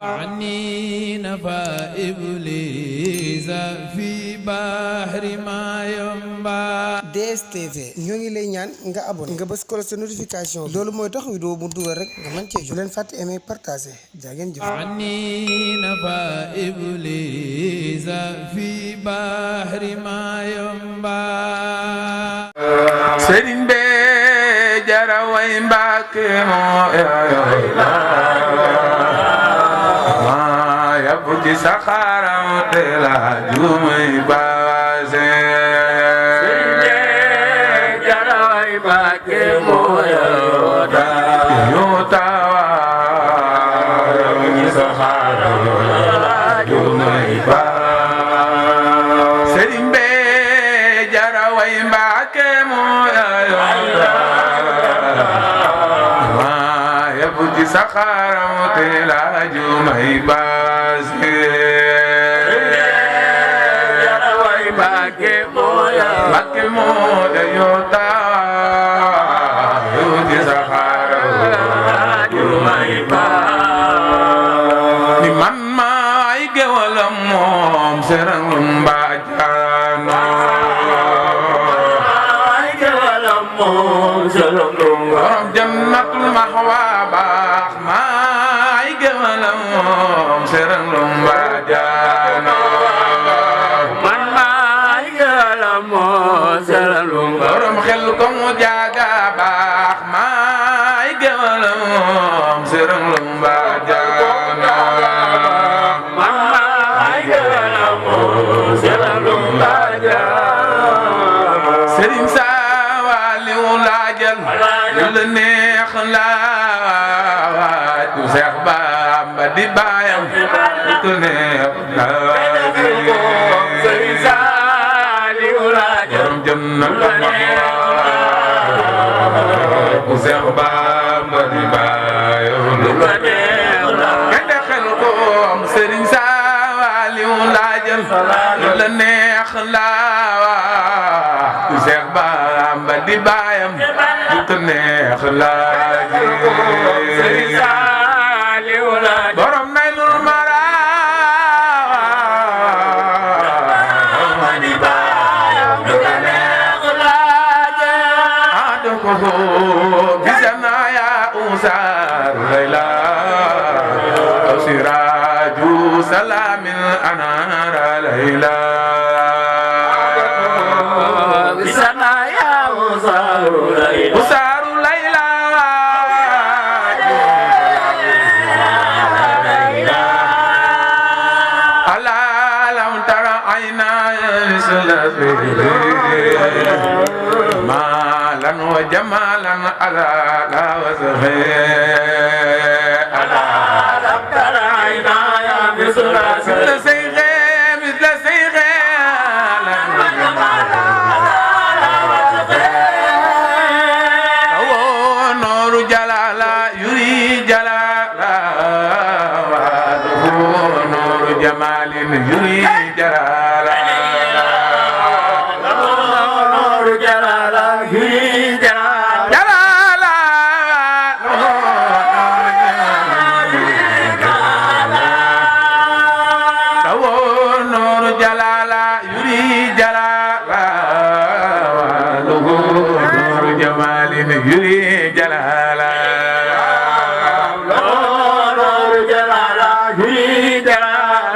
عني نفى إبليس في بحر ما ينبع. DSTV ñoo ngi lay ñaan nga abonné nga bës ko sa notification loolu mooy tax vidéo bu dugal rek nga mën cee jot. Bu leen fàtte aimer partager jaa ngeen jëf. عني نفى إبليس في بحر ما ينبع. Sëriñ be jara way Mbàkke moo yabu ci saxaaram te la jumay baase. Sëriñ be jara way Mbàkke moo tawa yabu ci saxaaram te la jumay baase. Sëriñ be jara way Mbàkke moo yabu ci saxaaram te la jumay baase. Mbàkke moo dañoo taa yabu ci saxaaram jumay baase. ni man maay géwalam moom serangum mbaajaano. borom jannatul maxwa baax maay géwalam moom serangum mbaajaano. man maay géwalam moom serangum borom xel ko mu jaaga baax maay géwalam moom serangum mbaajaano. man maay géwalam moom serangum mbaajaano. Sëriñ Saaliw laajal lu la neex laaj du Seex Bamba di baayam lu ko neex laaj. Sëriñ Saaliw laajal jannatul maxwa du Seex Bamba di baayam lu ko neex laaj. kende xel koom Sëriñ Saaliw laajal lu la neex laaj du Seex Bamba di baayam lu ko neex laaj. Sëriñ Saaliw laaj borom Naylul Maraam di baayam lu ko neex laaj. ado ko bisana ya usar layla aw siraju salamin anara layla. Usaaru layla ala lam tara ayna malan wa jamalan ala la wasfi ala lam tara ayna ya misla sayge misla sayge جمال يري جلالا نور جلالا يري جلالا نور جلالا يري جلالا نور جمال يري جلالا نور جلالا يري جلالا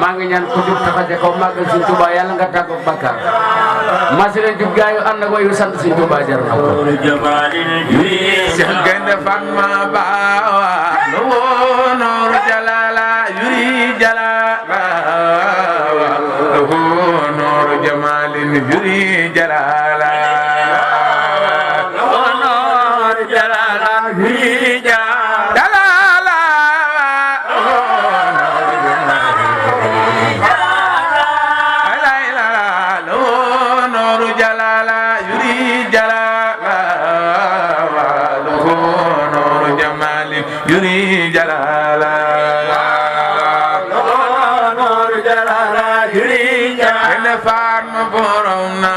maa ngi ñaan ko jub taxate ko màggal Sëriñ Tuubaa yàlla nga tàggoog bàkkaar masi leen jub gaayu ànd ak wayu sant Sëriñ Tuubaa jar na ko. Cheikh Gaynde Fatma Baawa Nooru Jalaala yuri jalaala Nooru Jamaalin yuri jalaala Nooru Jalaala yuri jalaala Nooru Jalaala yuri jalaala يري جلالا نور جلالا يري جلالا فارم برونا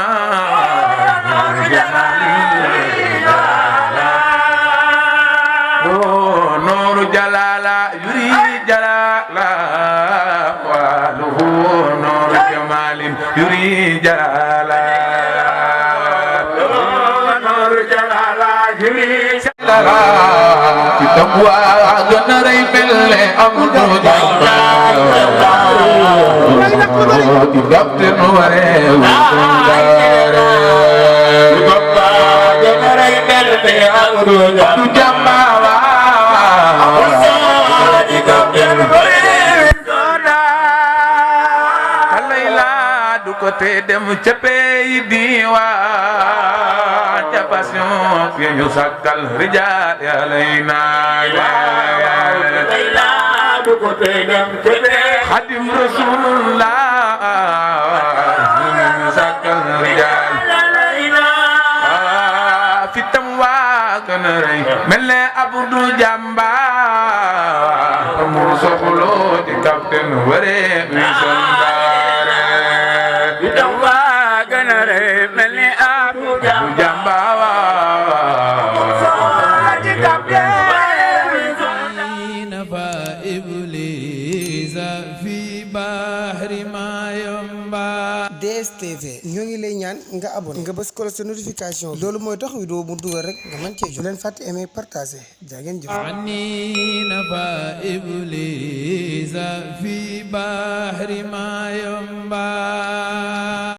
نور جلالا نور جلالا يري جلالا وله نور جمال يري جلالا نور جلالا يري جلالا تبوا غنري بالله امر جلالا تبتر نوري تبوا غنري بالله امر جلالا te dem ca pey diwaan ca passion fi ñu sakkal rijaal ya lay naa du ko te dem ca pey Xadim Rasulullah ñu sakkal rijaal fi tam waa gën a rëy mel ne Abdu Jàmbaar mu soxloo ci capitaine ware mi soldaare fi tam waa gën a rëy mel ne Abdu Jàmbaar ci capitaine nafa iblisa fi bahri ma yomba. DSTV ñoo ngi lay ñaan nga abonné nga bës ko sa notification loolu mooy tax vidéo mu dugal rek nga mën cee jot leen fàtte aimer partager jaa ngeen jëf ani nafa iblisa fi bahri ma yomba.